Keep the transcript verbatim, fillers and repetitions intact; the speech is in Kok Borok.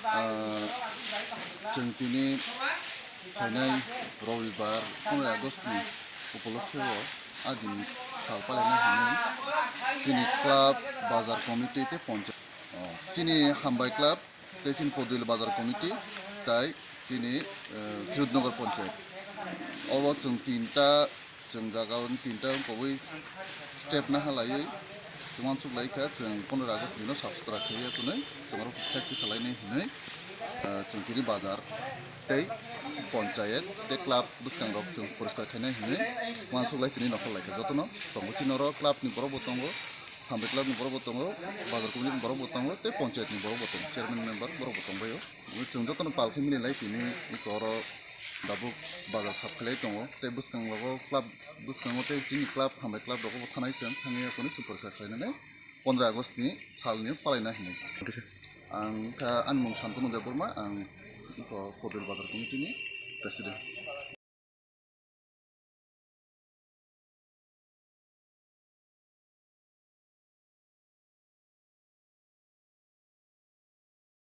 Ah, chwng tini phainai Robibar, pondro August ni upolokhe o a din sal palaina hinwi chini club, bazar committee tei ponchayat, oh, chini Hambai club tei chini Podil bazar committee tai chini, eh, Hirudnagar ponchayat. Obo chwng tinta Chwng jaga o tinta wngkogwi step na halaiwi chwng uansuk lai kha, chwng pondro August ni no sap sutra khe ya hwnwi chwng oro practice khlainai hwnwi, ah, chwng tini bazar tei ponchayat tei club bwskangrok chwng poriskar khainai hwnwi uansuk lai chini nokhor lai kha. Jotono tongo chini oro club ni borok bo tongo, Hambai club ni borok bo tongo, bazar committee ni borok bo tongo tei ponchayat ni borok bo tongo, chairman member borok bo tongbaio. Chwng jotono pal khe mili lai tini iko oro tabuk bazar sap khlai tongo tei bwskango club, bwskango tei chini club, Hambai club rogo bo thanai chwng thangwi ya hwnwi chwng poriskar khlainani pondro August ni sal ni palaina hinwi. Ang kha ani mung Santanu Debbarma, ang iko Podil bazar committee ni president.